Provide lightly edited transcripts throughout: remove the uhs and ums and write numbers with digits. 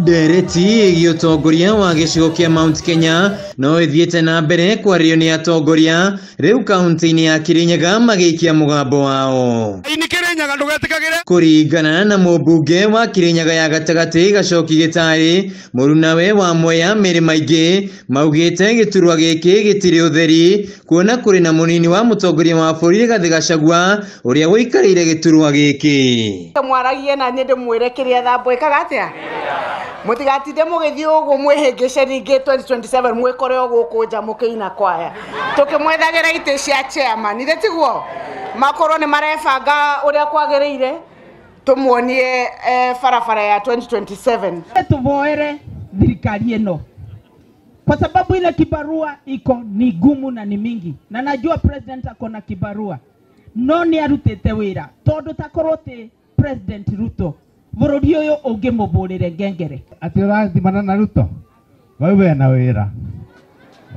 Ndereti ĩgiĩ ũtongoria wa gĩcigo kĩa Mount Kenya no ĩthiĩte na mbere kwario nĩ atongoria rĩu kaunti-inĩ ya Kirinyaga magĩikia mũgambo wao. Ini Kirinyaga ndũgetĩkagĩre. Kũringana na mũmbunge wa Kirinyaga ya gatagatĩ Gacoki Gĩtarĩ, mũrunawe wa Mwea Mĩrĩ Maingĩ maugĩte gĩturwa gĩkĩ gĩtirĩ ũtheri kuona kũrĩ na mũnini wa mũtongoria wa bũrũri Rigathĩ Gachagua ũrĩa ũikarĩire gĩturwa gĩkĩ. Mwaragie na niĩ ndĩmwĩre kĩrĩa thambo ĩkaga atĩa. Mũtigatinde mũgĩthiĩ ũguo mwĩhĩngĩce rĩngĩ 2027 mwĩkore o gũkũ nja mũkĩina kwaya tũkĩmwethagĩra itĩ cia chairman ithe tiguo makorwo nĩ marebanga ũrĩa kwagĩrĩire tũmuonie barabara ya 2027. Tuvoere thirikari ĩno kwa sababu ile kibarua iko ni gumu na ni mingi, na najua president ako na kibarua no nĩ arutĩte wĩra tondũ takorwo ti President Ruto bũrũri ũyũ ũngĩmũbũrĩre ngengere. Atĩ ũrathimana na Ruto vau wena wĩra,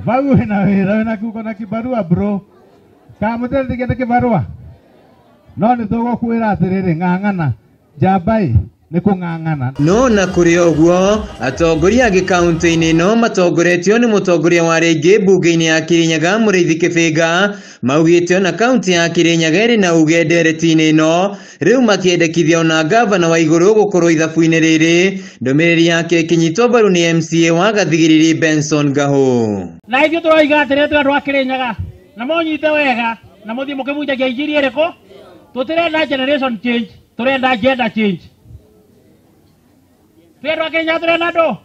vau wena wĩra, wena kuko na kibarua bro, kamũteretige nĩ kibarua no nĩ tũgũkwĩra atĩrĩrĩ, ng'ang'ana njambai nĩ kũng'ang'ana. No na kũrĩ ũguo atongoria angĩ kaunti-inĩ ĩno matongoretio nĩ mũtongoria wa rĩngĩ mbunge-inĩ ya Kirinyaga Mũrĩithi Kĩbĩnga maugĩte ona kaunti ya Kirinyaga ĩrĩ na uge ndereti-inĩ ĩno rĩu makĩendekithia ona gavana wa igũrũ gũkorwo ithabu-inĩ rĩrĩ. Ndũmĩrĩri yake ĩkĩnyitwo mbaru nĩ MCA wa Gathigiriri Benson Gahu. Na ithuĩ tũroiga atĩrĩ twĩ andũ a Kirinyaga na mũnyite wega na mũthiĩ mũkĩbunjagia injiri ĩrĩkũ, tũtirenda generation change, tũrenda gender change. Twĩ andũ a Kirinyaga tũrenda andũ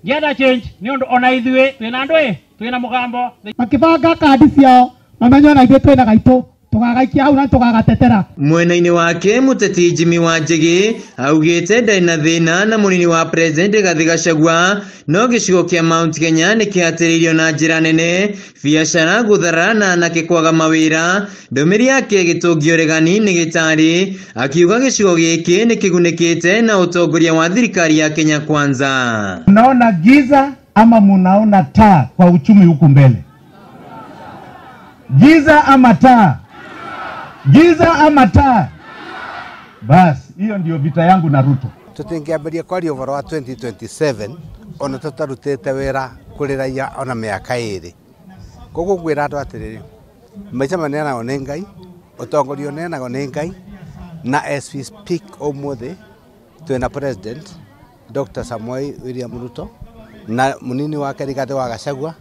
gender change nĩ ũndũ ona ithuĩ twĩna andũ ĩ twĩna mũgambo. Makĩbanga kandi ciao mamenye ona ithuĩ twĩna gaitũ tũgagaikia hau na tũgagatetera. Mwena-inĩ wake mũteti Jimmy Wanjigi augĩte ndarĩ na thĩna na mũnini wa president Rigathĩ Gachagua no gĩcigo kĩa Mount Kenya nĩ kĩhatĩrĩirio na njĩra nene biacara gũtharara na anake kwaga mawĩra. Ndũmĩrĩri yake ĩgĩtũngio regani nĩ Gĩtarĩ akiuga gĩcigo gĩkĩ nĩ kĩgunĩkĩte na ũtongoria wa thirikari ya Kenya Kwanza. Mnaona giza ama munaona taa kwa uchumi huku mbele? Giza ama taa? Giza ama taa? Bas, hiyo ndio vita yangu na Ruto. Tutingĩambĩrĩria kwaria ũhoro wa 2027 ona tũtarutĩte wĩra kũrĩ raia ona mĩaka ĩrĩ. Koguo ngwĩra andũ atĩrĩrĩ, maica maneanagwo nĩ Ngai, ũtongoria ũneanagwo nĩ Ngai, na as we speak ũmũthĩ twĩna president Dr. Samoei William Ruto na mũnini wake Rigathĩ wa Gachagua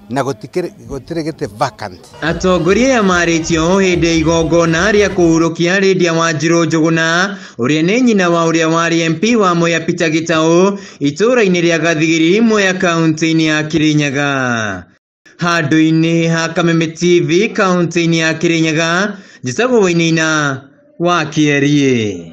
na gũtirĩ gĩtĩ vacant. Atongoria aya marĩtio hĩndĩ igongona rĩa kũhurũkia Lydia Wanjiru Njũgũna ũrĩa nĩ nyina wa ũrĩa warĩ MP wa Mwea Peter Gitau itũũra-inĩ rĩa Gathigiriri Mwea kaunti-inĩ ya Kirinyaga. Handũ-inĩ ha Kameme TV kaunti-inĩ ya Kirinyaga, njĩtagwo Wainaina wa Kĩeriĩ.